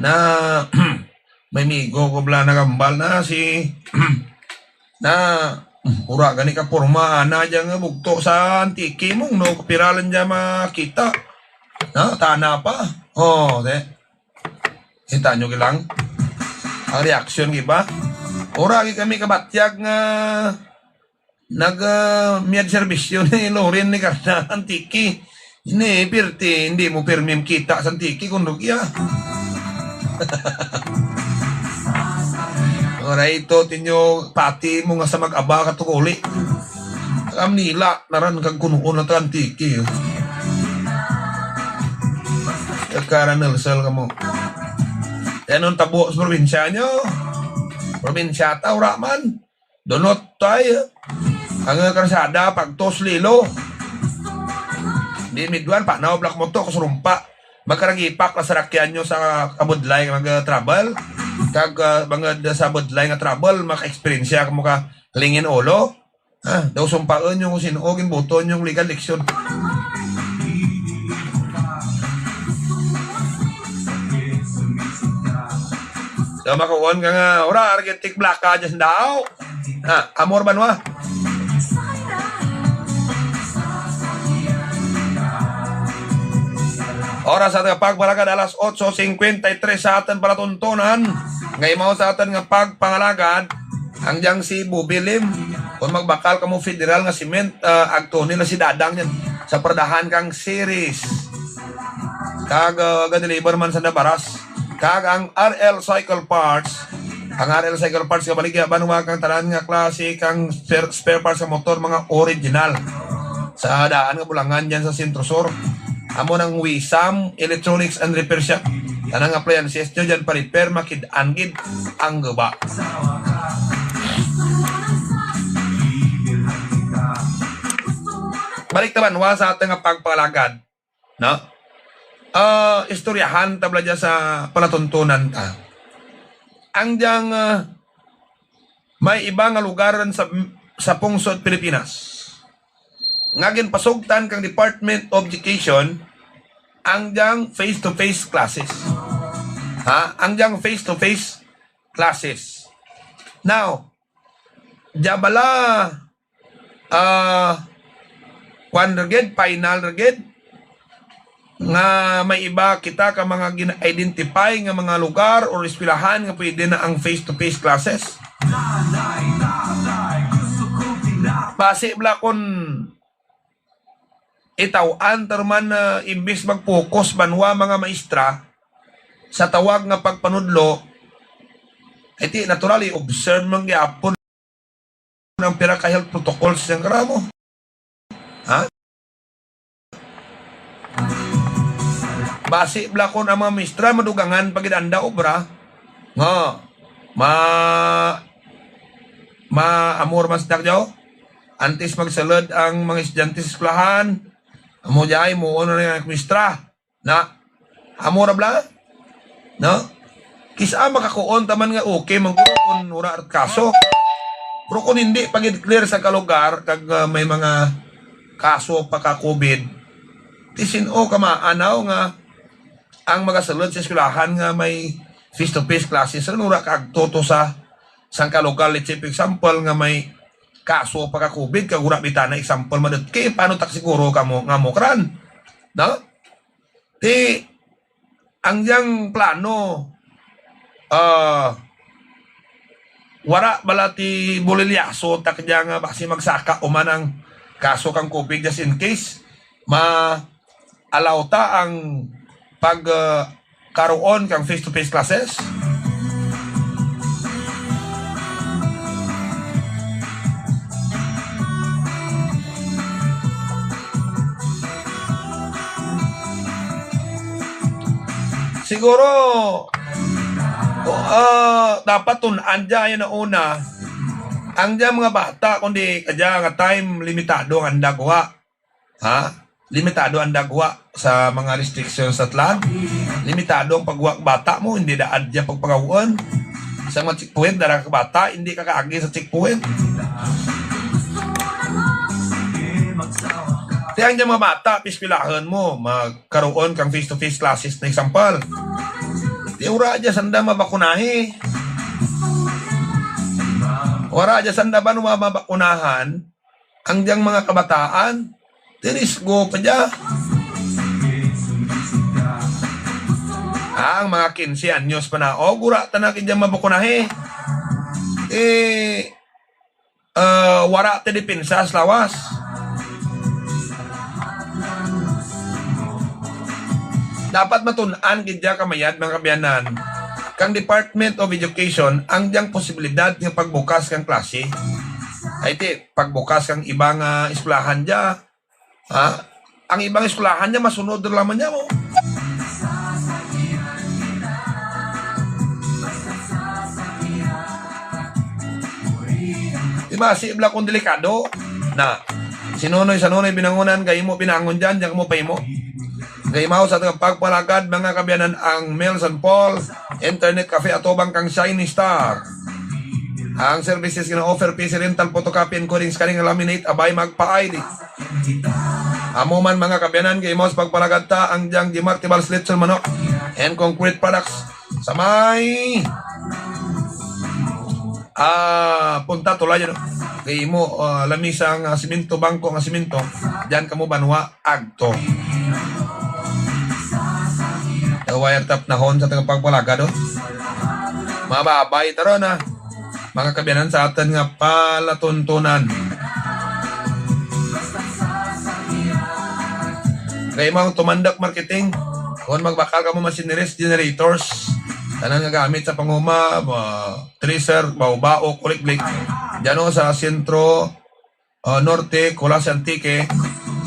Na, may migo ko bala nagambal na si, na, wara gani kaporma, ana dya nga bugto sa Antique, mung no, pira lang dya makita. Na, tana pa. O, te. Kita nyo gid lang ang reaksyon, di ba? Wara gid kami kabatyag nga nag, ah, miyad serbisyo ni Loren Legarda Antique. Ini, pirti, indi mo pirmi makita sa Antique kon rugya. Wara ito, ti nyo pati mo nga sa mag-aba kato kauli. Kag Manila na run kag kunuon na ta Antique. Kag karan nalsal kamo. Ano tabo sa probinsya nyo? Probinsya ta, wara man. Dunot tay, ang karsada pagto sa Iloilo. Di midwan, panaw bala kamo to, kasurumpa. Magkaragipak lang sarakyan nyo sa kabudlay nga mag-travel. Kag, ah, bangud sa budlay nga travel, maka-eksperyensya kamo ka lingin ulo. Ha, daw sumpaun nyo kon sin-o ginbuto nyong legal eleksyon. Daw makuon ka nga, wara, argentic blaka dyan daw. Ha, amo ra banwa. Oras sa atun pagpangalagad, alas otso singkwenta y tres sa atun palatuntunan. Nga imaw sa atun nga pagpangalagad. Ang dyang si Bobby Lim, kon magbakal kamo federal nga cement, ah, agtuni lang si Dadang dyan sa paradahan kang Ceres. Kag, ah, ga-deliver man sa Nabaras. Kag ang R L Cycle Parts, ang R L Cycle Parts, kabaligya banwa kang tanan nga klase kang spare, spare parts sa motor, mga original. Sa daan nga bulangan dyan sa Centro Sur. Amo nang Wisam Electronics and Repair Shop. Tanang appliances nyo dyan pa-repair, makid-an gid ang guba. Balik ta banwa sa atun nga pagpangalagad. No? Ah, istoryahan ta bala dya sa palatuntunan ta. Ang dyang, ah, may iba nga lugar sa, sa pungsod Pilipinas nga ginpasugtan kang Department of Education ang dyang face-to-face classes. Ha? Ang dyang face-to-face classes. Now, dya bala, ah, kwan ra gid, final ra gid, nga may iba kita ka mga gin-identify nga mga lugar or eskwelahan nga pwede na ang face-to-face classes. Basi bala kon itaw-an ta man, ah, imbis mag-focus banwa mga maestra sa tawag nga pagpanudlo, ay ti natural, i-observe man gihapon ang pira ka health protocol sa sangka ramo. Ha? Basi bala kon ang mga maestra madugangan pa gid anda obra. Nga, ma-, ma-, amo ra man sa dakdaw. Antes magsulud ang mga estudyante sa eskwelahan, amo dya, himuon ra nga maestra. Na, amo ra bala? No? Kis-a makakuon ta man nga okay man guro kon wara ra kaso. Pero kon indi pa gid clear sa sangka lugar, kag, ah, may mga kaso pa ka COVID, ti sin-o ka maanaw nga ang magasulud sa eskwelahan nga may face-to-face classes, wara kaagto to sa sangka lugar, let's say, for example, nga may kaso pa ka COVID, kag wara bita na example madetki, paano ta siguro kamo, nga amo karan? No? Ti, ang dyang plano, ah, wara bala ti bulilyaso ta kadya nga basi magsaka human ang kaso kang COVID just in case, ma-allow ta ang pag, ah, karoon kang face-to-face classes? Siguro, ah, dapat tun-an dya, yan ang una. Ang dya mga bata, kundi kadya nga time, limitado ang anda guwa. Ha? Limitado anda guwa sa mga restrictions sa tulad. Limitado ang pagguwa ka bata mo, indi da adya pagpagawoon. Sa mga checkpoint, dara ka bata, indi ka kaagi sa checkpoint. Ti ang dya mga bata, pispilahun mo, magkaroon kang face-to-face classes na example. Ti wara dya sanda mabakunahi. Wara dya sanda ba mabakunahan? Ang dyang mga kabataan, ti risgo pa dya. Ang mga kinse anyos pa na, o, wara tana kadya mabakunahi. Eh, eh, wara ti depensa sa lawas. Dapat matun-an kadya kamayad, mga kaabyanan, kang Department of Education, ang dyang posibilidad nga pagbukas kang klase. Ay ti, pagbukas kang iba nga eskwelahan dya. Ha? Ang iba nga eskwelahan dya, masunod run lamang dya mo. Ti basi bala kon delikado. Na, si Nonoy, sa Nonoy Binangunan, gahimo binangon dyan, dyan kamo pahimo. Gaimaw sa atun pagpalagad, mga kaabyanan, ang Mel San Paul Internet Cafe atubang kang Shiny Star. Ang services gina-offer, P C rental, photocopy, encoding, scanning, laminate, abay magpa-I D. Amo man, mga kaabyanan, gaimaw sa pagpalagad ta ang dyang Jimar Tibals Lechon Manok and Concrete Products. Sa may, ah, punta tulay, no? Gahimo, ah, lamisa nga semento, bangko nga semento. Dyan kamo banwa agto. Wire tap nahon sa atun pagpalagad, o. Mababay ta run, ha. Mga kaabyanan, sa atun nga palatuntunan. Gaimaw ang Tumandok Marketing. Kon magbakal kamo machineries, generators, tanan nga gamit sa panghuma, ah, thresher, bao-bao, kuliklik. Dyan, o, sa sentro, ah, Norte, Culasi, Antique.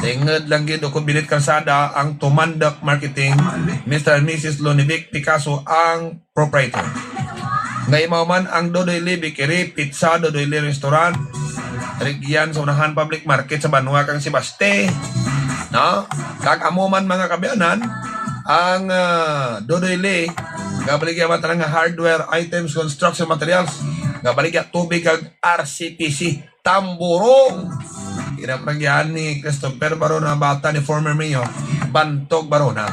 Sa ingud lang gid o Kovil-it Calzada, ang Tumandok Marketing, Mister and Missus Lonivic Picasso ang proprietor. Gaimaw man ang Dodoy Lee Bakery, Pizza, Dodoy Lee Restaurant. Rugyan sa unahan public market sa banwa kang Sebaste. No? Kag amo man, mga kaabyanan, ang, ah, Dodoy Lee, gabaligya man tanan nga hardware items, construction materials, gabaligya tubig kag R C P C. Tamborong. Hirap ra gihap ni Christopher Barona, bata ni former mayor Bantog Barona.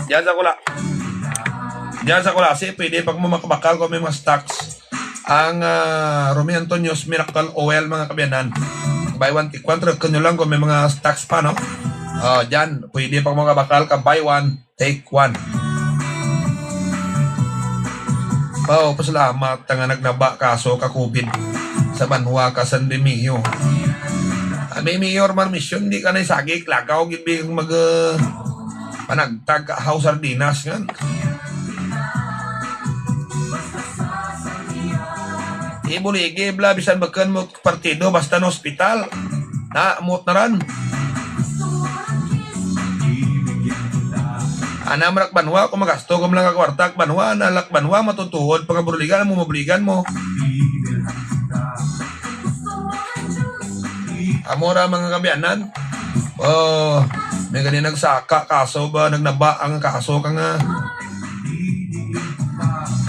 Dyan sa Cula-, dyan sa Culasi, pwede pa kamo makabakal kon may mga stocks. Ang, ah, Romy Antonio's Miracle Oil, mga kaabyanan. Buy one, take one, truck nyo lang kon may mga stocks pa, no? Ah, dyan, pwede pa kamo makabakal ka buy one, take one. Baw, pasalamat ta nga nagnaba kaso ka COVID sa banwa ka San Remigio. Ami mayor man misyon, di ka na isagik, lagaw gid bi mag, eh, panagtag ka haw sardinas ngan. Ibuligi bala bisan bukun mo partido, basta na hospital. Na, amo ra run. Ana man ra ka banwa, kon magasto kamo lang ka kwarta ka banwa, na lang ka banwa, matutuod pa ka buligan mo, mabuligan mo. Amo ra, mga kaabyanan. O, may gani nagsaka kaso ba, nagnaba ang kaso kang, ah,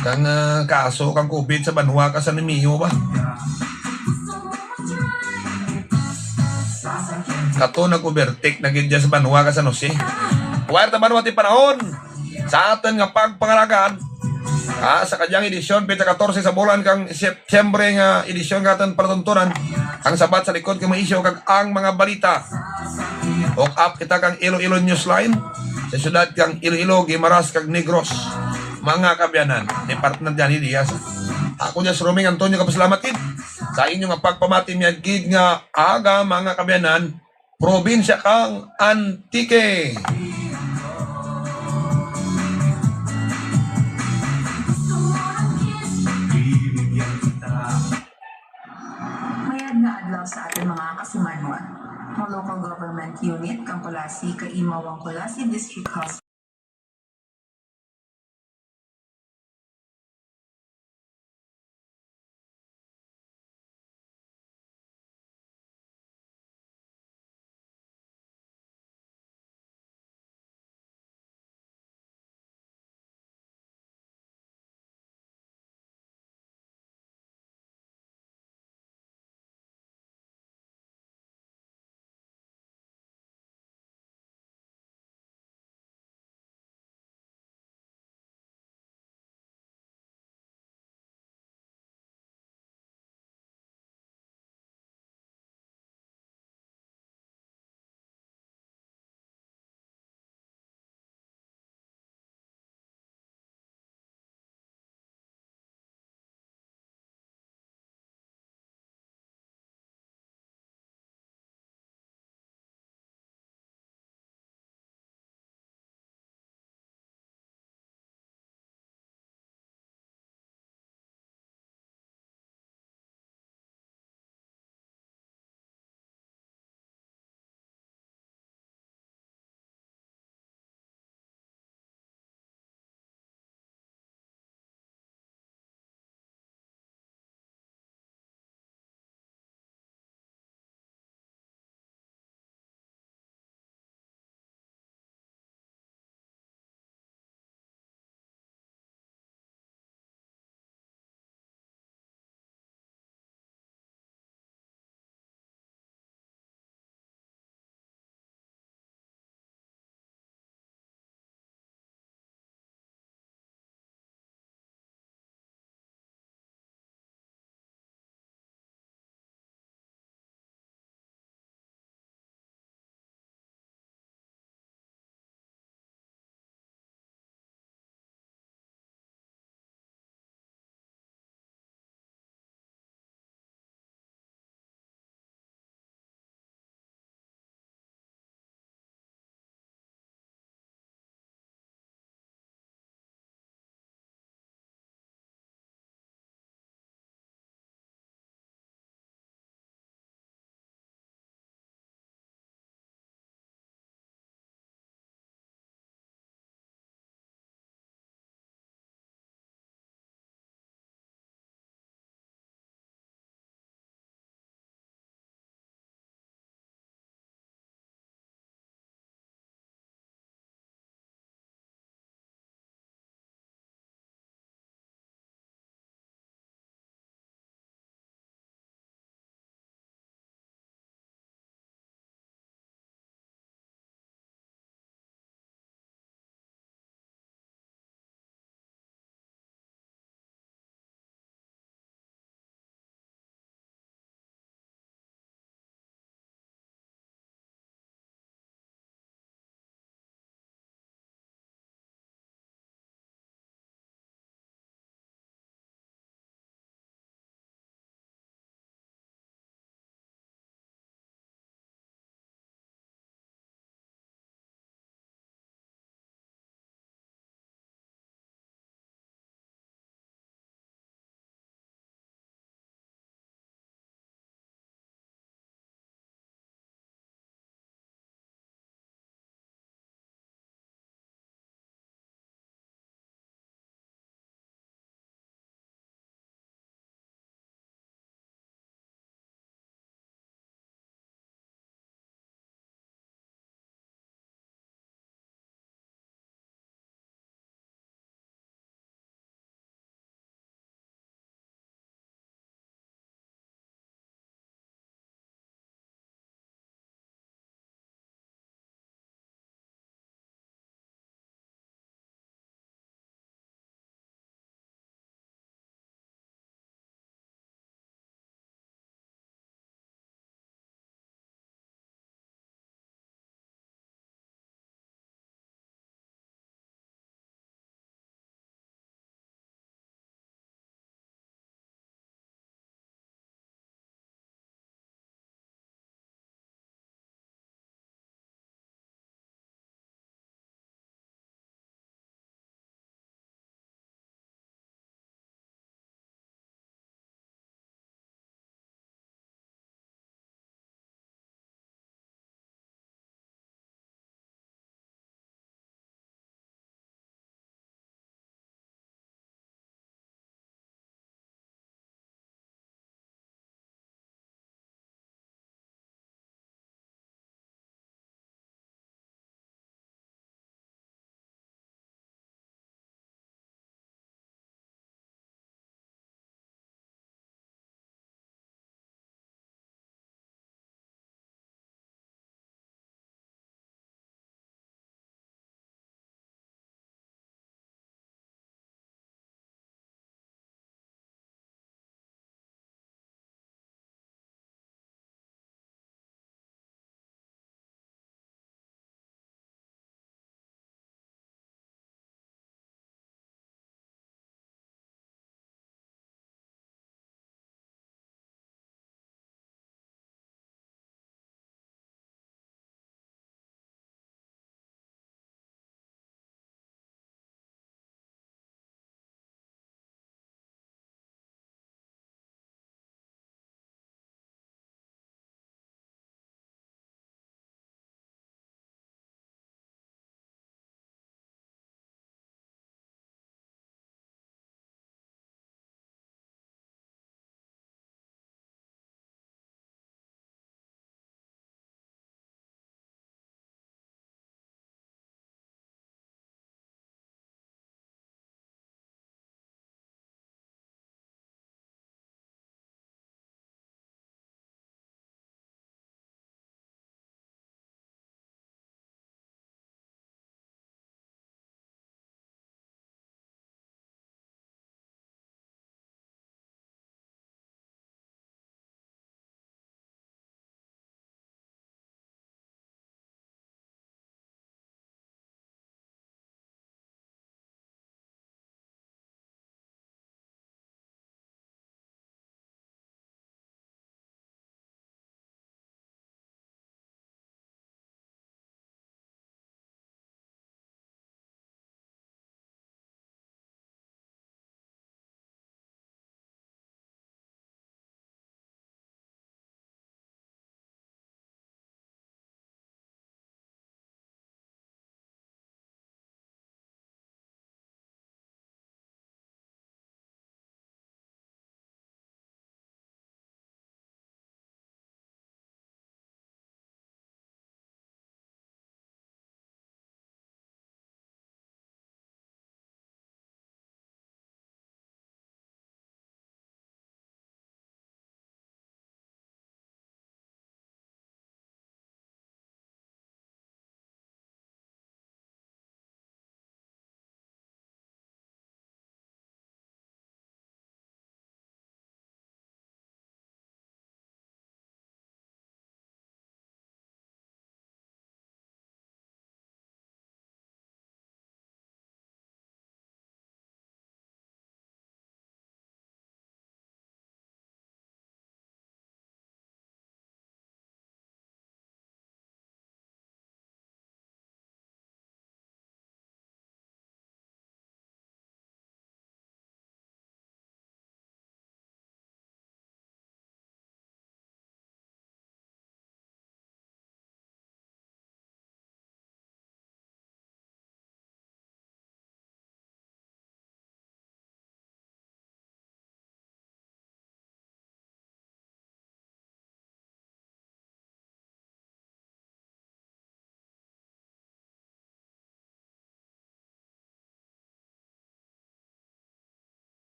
kang, ah, kaso kang COVID sa banwa ka San Remigio ba. Kato nag-overtake na gid dyan sa banwa ka San Jose. Wara ta banwa ti panahon sa atun nga pagpangalagad. Ah, sa kadyang edisyon, petsa katorse sa bulan kang Setyembre nga edisyon kang atun palatuntunan, ang Sabat sa Likod kang mga Isyu kag ang mga balita. Hook up kita kang Iloilo Newsline, sa syudad kang Iloilo, Guimaras kag Negros. Mga kaabyanan, ni partner Johnny Diaz. Ako dya si Roming Antonio, kapasalamat gid sa inyo nga pagpamati, mayad gid nga aga, mga kaabyanan, probinsya kang Antique. Mayad nga adlaw sa atun mga kasimanwa. Ang local government unit kang Culasi, kaimaw ang Culasi District Hospital.